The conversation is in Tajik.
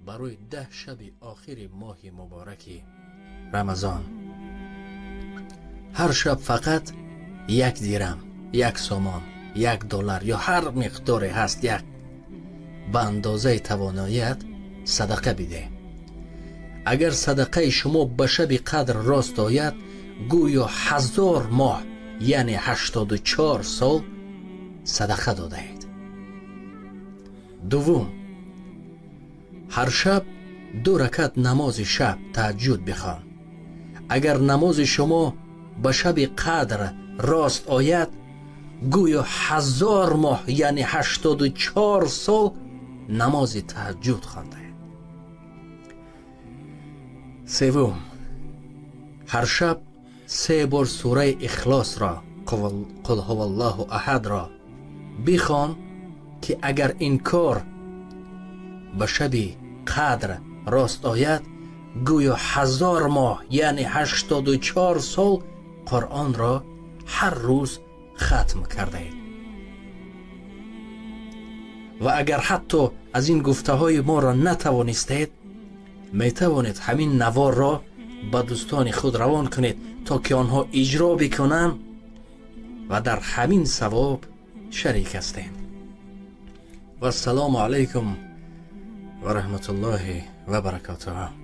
Барои 10 шаби охири моҳи мубораки Рамазон ҳар шаб фақат 1 дирам, 1 сомон, 1 доллар ё ҳар миқдоре ҳаст, як ба андозаи тавоноият садақа бидеҳ. Агар садақаи шумо ба шаби қадр рост ояд, гӯё 1000 моҳ, яъне 84 сол садақа додаед. Дуввум, ҳар шаб ду ракат намози шаб, таҳаҷҷуд бихон. Агар намози шумо ба шаби қадр рост ояд, гӯё 1000 моҳ, яъне 84 сол намози таҳаҷҷуд хондаед. Севум, ҳар шаб се бор сураи Ихлосро, Қул ҳуваллоҳу аҳадро бихон, ки агар ин кор ба шаби қадр рост ояд, гӯё 1000 моҳ, яъне 84 сол Қуръонро ҳар рӯз хатм кардаед. Ва агар ҳатто аз ин гуфтаҳои моро натавонистед, метавонед ҳамин наворро ба дӯстони худ равон кунед, то ки онҳо иҷро бикунанд ва дар ҳамин савоб шарик ҳастем. Вассалому алайкум ва раҳматуллоҳи ва баракотуҳ.